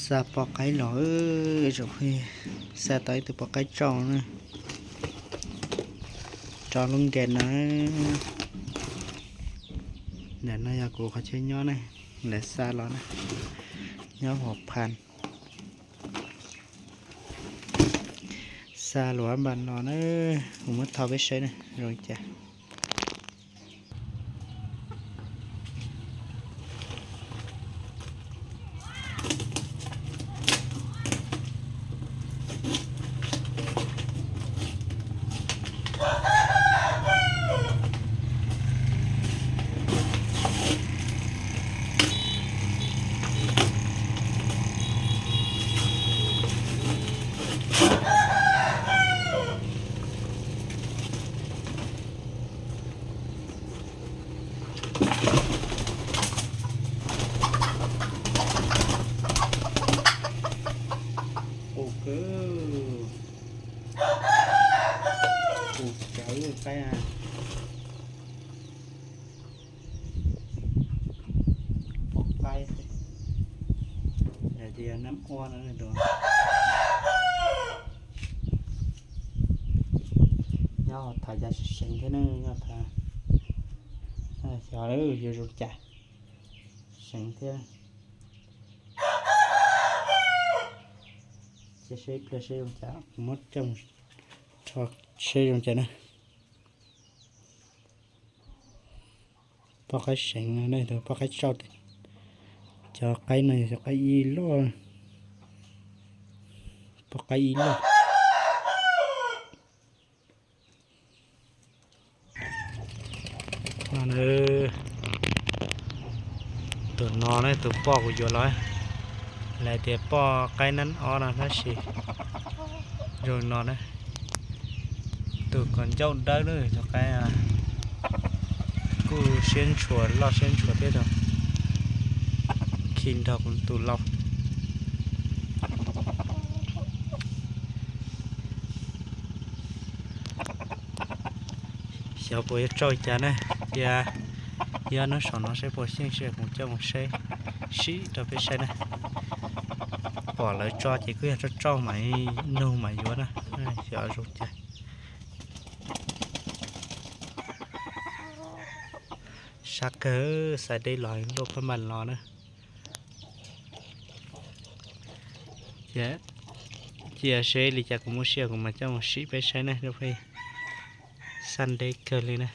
Xa poj qaib los, xa tau ib tug poj qaib tsauj na, rau lub nkees no. Ntawm no yog kuv qhov chaw nyob na, lawv xa los na, nyob hauv phan. Xa luam npam no na, kuv muab thaij peb saib na, zoo li cas. Qus kawg, qus cawv qaib a. Poj qaib, tias nab ua no tus. Nyob tham cas seev thiab ne, nyob tham, xyov lawv yuav zoo cas, seev thiab. Cia seb ib pliag seb zoo cas, kuv muab coj rho seb zoo cas na. Poj qaib seev no ne, poj qaib tsauj. Cov qaib no yog cov qaib ib loj, poj qaib ib loj. Tus no ne, tus poj kuv yuav los, lawv tias poj qaib nab ob no tab sis zoo no na. Tus kom ncauj dawb lawm, tus qaib kuj siab ntshua, loj siab ntshua thiab, khi nrog kuv tus lauj. Xyov puas yuav tsauj cas na, cia ib hnub saum no seb puas xyeej, seb kuv coj mus seb, sib rau peb saib na. Pom lawv tso ces kuj yog tsauj tsauj mas nug mas yuav na, xyov zoo cas. Sab kawg, xa deb los luaj phab npas los na. Cia seb li cas kuv muab siab kuv mam coj mus sib peb saib na. Xab deb kawg li na.